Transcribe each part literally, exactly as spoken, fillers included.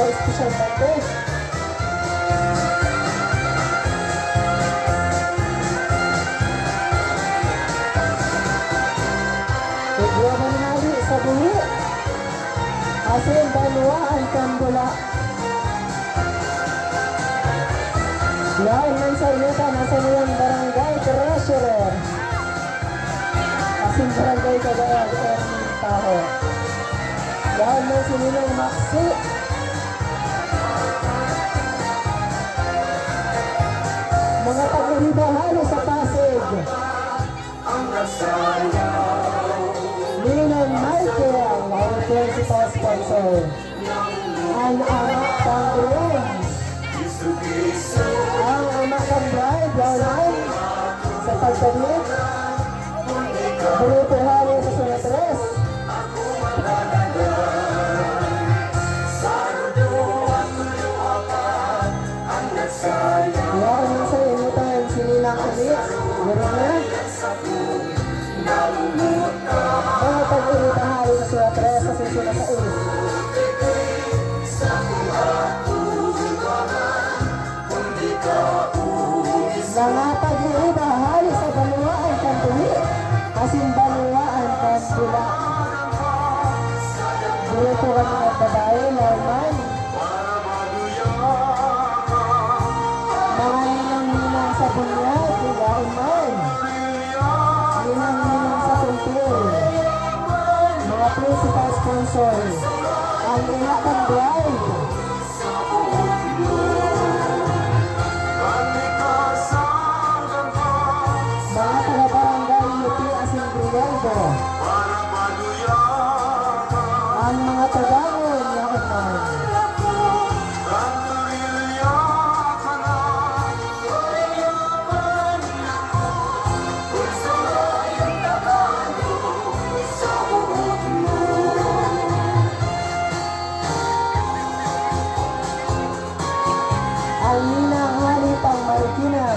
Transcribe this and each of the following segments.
Espesyalmente, igwa man hali sa buhi asin banwaan kan Bula. Yaon man sa Ilitan, an saiyang barangay treasurer asin barangay kagawad, Ernie Taho. Yaon man si Ninong Maxi. Mga pag-uriba hali sa Pasig. Ninong Michael, our principal sponsor. An ama kan groom. An ama kan bride, yaon man sa pagkabit. Grupo hali sa Zona Tres. Yaon man sa Ilitan, si Ninang Elis, guro na. Mga pag-uriba hali sa Zona Tres asin Zona Sais. Mga pag-uriba hali sa banwaan kan Buhi asin banwaan kan Bula. Grupo kan mga babae, yaon man. Mga ninang-ninang sa bunyag, yaon man. Ninang-ninang sa kumpol. Mga principal sponsor, an ina kan bride. Mga taga-barangay Yupi asin Grijalvo. An mga tabangon, yaon man. An ninang hali pang Marikina.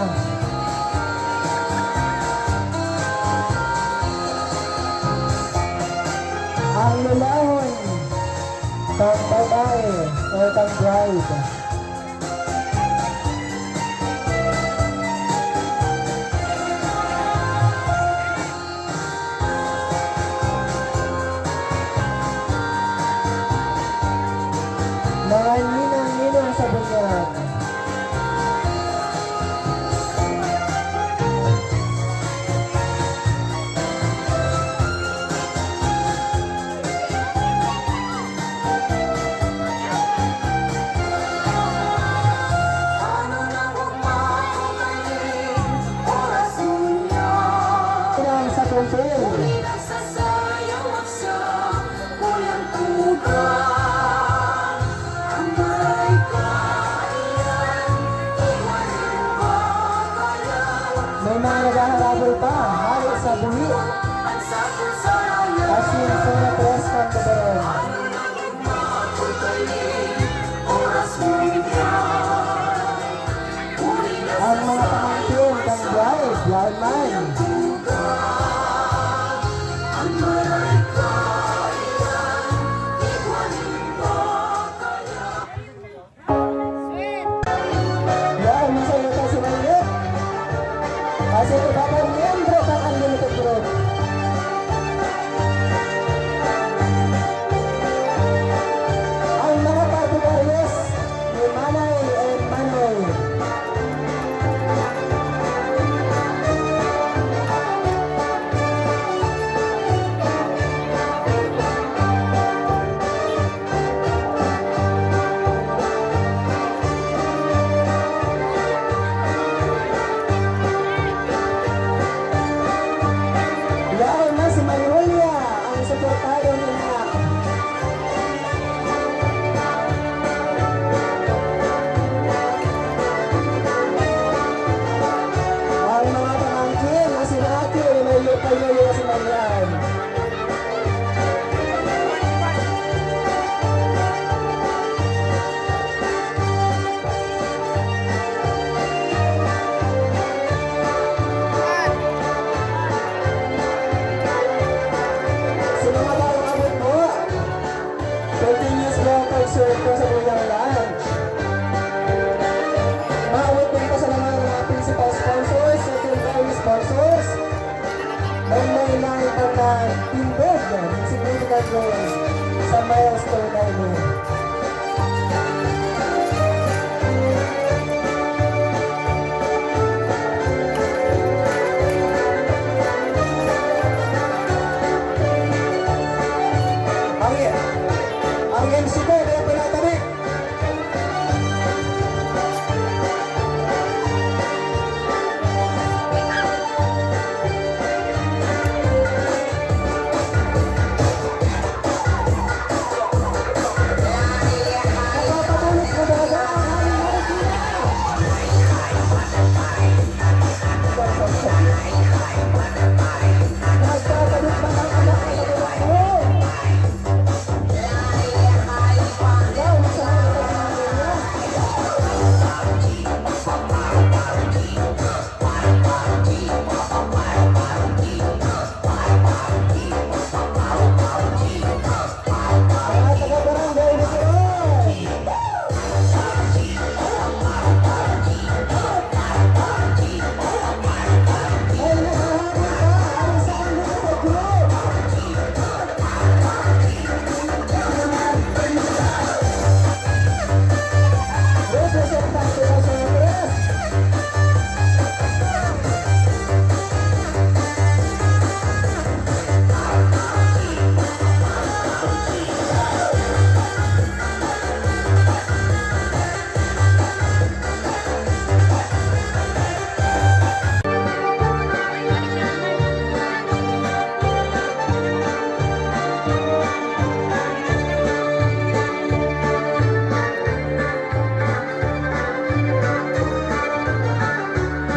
An lolahon kan babae o kan bride. Mga ninang-ninang sa bunyag. Ninang sa kumpol. May mga naghaharabol pa, hale sa Buhi. Asin sa Zona Tres kan Cotaron. An mga pamangkin kan bride, yaon man. Yaon man sa iyo, si Maynit. Asin iba pang miyembro kan Unlimited Group. An mga partidarios ni Manay and Manoy. Yaon na si Manuelia, ang suportado niya. Ang mga pamangkin na si Aki, may lupa niya yung si Marian. Sa mga bagong abot Ito sa Buyang Land. Maawit din po sa mga, mga principal sponsors, secondary sponsors, and may lahat pagkatindog ng significant role sa milestone na ito. Ang, ang M C ko, kaya pinatarik.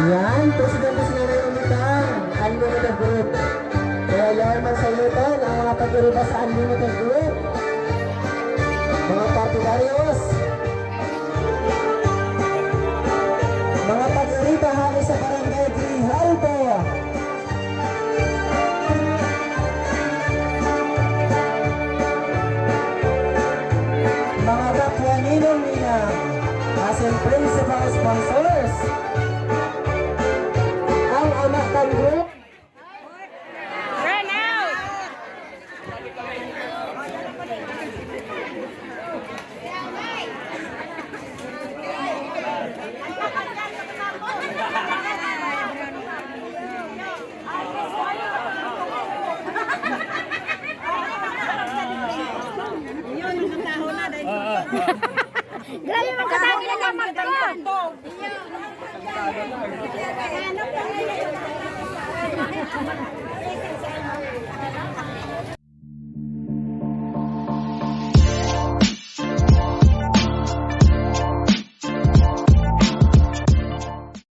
Yan, presidente si Nanay Umitang, Unlimited Group. Kaya yan man sa Umitang, ang mga pag-iriba sa Unlimited Group. Mga partidaryos, mga pag-iriba hali sa Barangay Grijalbo. Mga kapwa ninong ninang, asin principal sponsors, ang Ama Tanggol. Run out! Grabe, magkasama na naman to.